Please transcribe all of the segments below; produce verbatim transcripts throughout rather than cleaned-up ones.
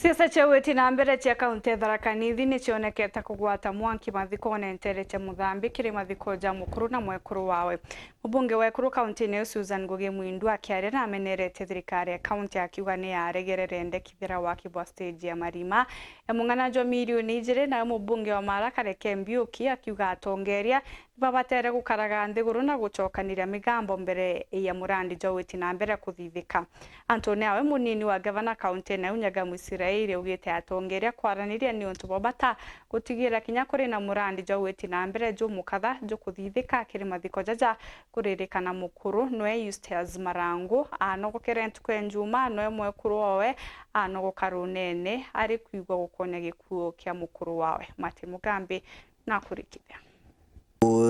Siasa cia witi na mbere cia kaunti ya Tharaka Nithi ni cionekete kugwata mwanki mathikone ntere cia Muthambi kiri mathiko ja mukuru na mwekuru wawe. Mubunge wa ekuru kaunti-ini iu Susan Ngugi Mwindu akiaria na amenerete thirikari ya kaunti akiuga ni yaregerere ndekithira waki bwa stage ya Marima ya mung'ana jwa milioni ijiri, nawe mubunge wa Mara Kareke Mbiuki akiuga atongeria babatere gukaraga nthiguru na gucokaniria migambo mbere ya murandi jwa witi na mbere kuthithika. Anthony Awe, munini wa gavana kaunti-ini iu Nyaga Mwisiraeli, augite atongeria kwaraniria ni untu bwa bata gutigira kinya kuri na murandi jwa witi na mbere jumukatha jukuthithika kiri mathiko jaja kuririkana mukuru nwe Eustace Marangu anogokere ntuku ya Njumaa, nwe mwekuru wawe anogoka runene ari kwigua gukonya gikuo kia mukuru wawe. Martin Mugambi nakurikithia.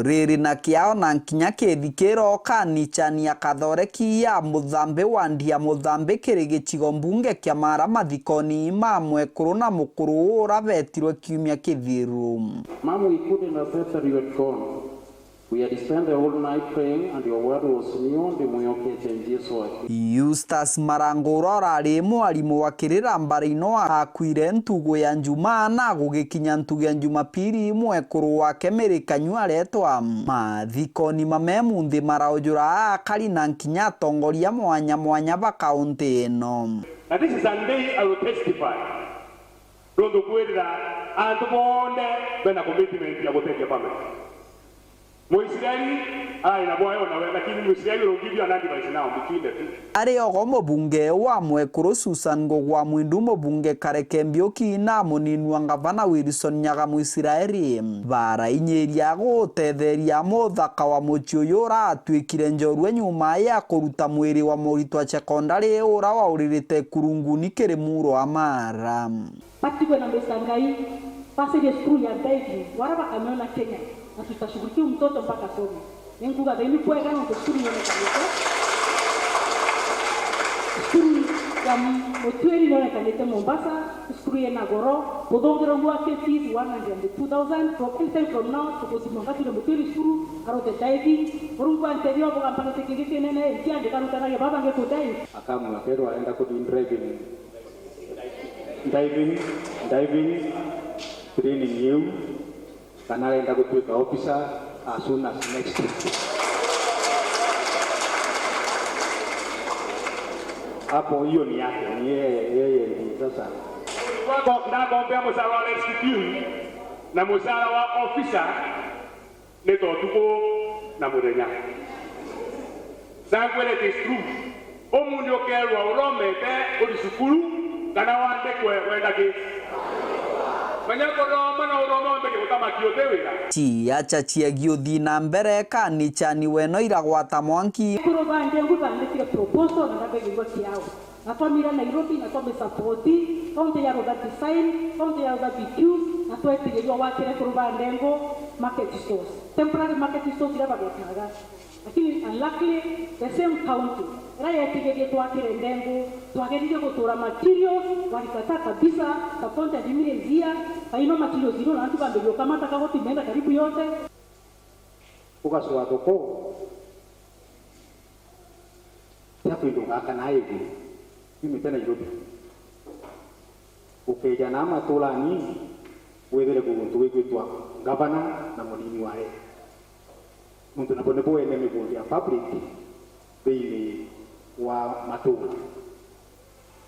Riri na kiao na nkinya kithi kiroka ni chani ya Kathoreki ya Muthambi wa Ndia Muthambi kiri gicigo mbunge kia Mara mathikoni ma mwekuru na mukuru ura betirwe kiumia kithiru. Mom, we couldn't accept that you had gone. We had spent the whole night praying and your word was new. Ndimwiyokete Jesu wa Eustace Marangu ura urari mwarimu wa kirira mbara ino akuire ntugu ya Njumaa na gugikinya ntugu ya Njumapili mwekuru wake Mary Kanyua aretwa. Mathikoni mame munthi maraujura akari na nkinya atongoria mwanya mwanya ba kaunti ino. Na this is a day I will testify. Nontu kwirira antu bonthe bena commitment ya guteethia family. Muisraeli arari na bwayo nawe, lakini Muisraeli will give you an advice now between the two. Ari ogo mubunge wa mwekuru Susan Ngugwa Mwindu, mubunge Kareke Mbiuki na munini wa ngavana Wilson Nyaga Muisraeli barainyiria gutetheria muthaka wa mucii uyu uratuikire njorua nyuma ya kuruta mwiri wa Muritwa Chekondari ura wauririte kurunguni kiri muro wa Mara. Batigwe na mbeca ngai, basaidia cukuru ya diving, wala bakamiona Kenya, na tutashughulikia huyu mtoto mpaka asome. Ninkuga thaini kwega nontu cukuru nionekanite. Cukuru ya Mutwiri nionekanite Mombasa, cukuru yena goro, kuthongera uyu wake fees one hundred and two thousand, from anytime from now, tukusimanga tule Mutwiri cukuru, arote diving, Murungu antethia obuga mpangite kingi kinene, ntiandika rutanagia baba nge ku dive. Akamwa kerwa aenda kuthi driving. Diving, diving training iu, kana arenda gutuika officer as soon as next week. Hapo hiyo ni yake, ni yeye, yeye ndiye sasa. Wako ndakombea mshahara wa rescue team na mshahara wa officer. Ni ta utuku na muthenya. Sanguine it is true. Umunthi ukeerwa uromete uri cukuru kana wandikwe wenda ki? Menya kuthoma na uthome wambiririe gutamakia uti wira. Ciaca ciegi uthii na mbere kanichani weno iragwata mwanki. Ekuru ba Ndengu bandikire proposal na ndabegirwa kiao. Na twamira Nairobi na twamisapoti, kaunti ya Rotha design, kaunti ya Rotha B Q, na twetigiria wakire kuru ba Ndengu market stores. Temporary market stores iria bagetaga. Lakini unluckily, the same county, iria yetigirie twakire Ndengu, twageririe gutura materials, walikataa kabisa, sub-contract imire njia, kaino materials ino na antu bambirie ukamata kagoti menda karibu yote. Ugacwa thoko cia kwinduga kana igi yumite Nairobi. Ukeja na maturani withire guntu gwigwitwa ngavana na munini wae. Nontu nabo nibo ene migunda ya public thiini wa matura.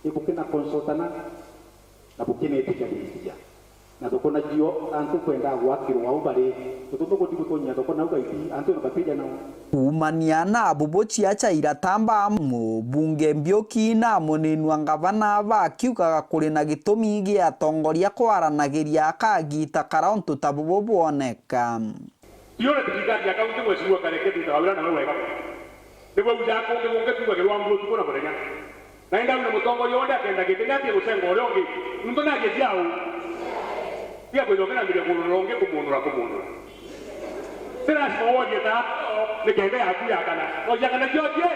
Ibukina consultana na bukinetikanithia. Na thoko najio antu kwendaa gwakirwa au bari, tutu tukuthi gutunyia thoko nau gaiti, antu na batija nao. Kuumania na bubu ciaca iratamba, mubunge Mbiuki na munini wa ngavana bakiugaga kuri na gitumi gia atongoria kwaranagiria kagita kara untu ta bubu bwoneka. Tione thirikari ya kaunti, Mheshimiwa Kareke, twitaga wira nawe wega mono. Niguo ujaga kungi gungi tugagirwa mbu utuku na muthenya. Na indawi na mutongoria wonthe akenda giti ni atie gucenga uria ungi. Nuntu ni agie ciao. Tiga kwithirwa kinambiria kunura ungi, kumunura, kumunura. Ti lazima worie ta nikenda yaku yakana. Noja kana kiotie.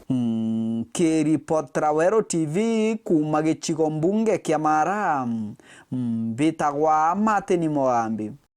Nkiripotera Weru T V kuuma gicigo mbunge kia Mara, mbitagwa Martin Mugambi.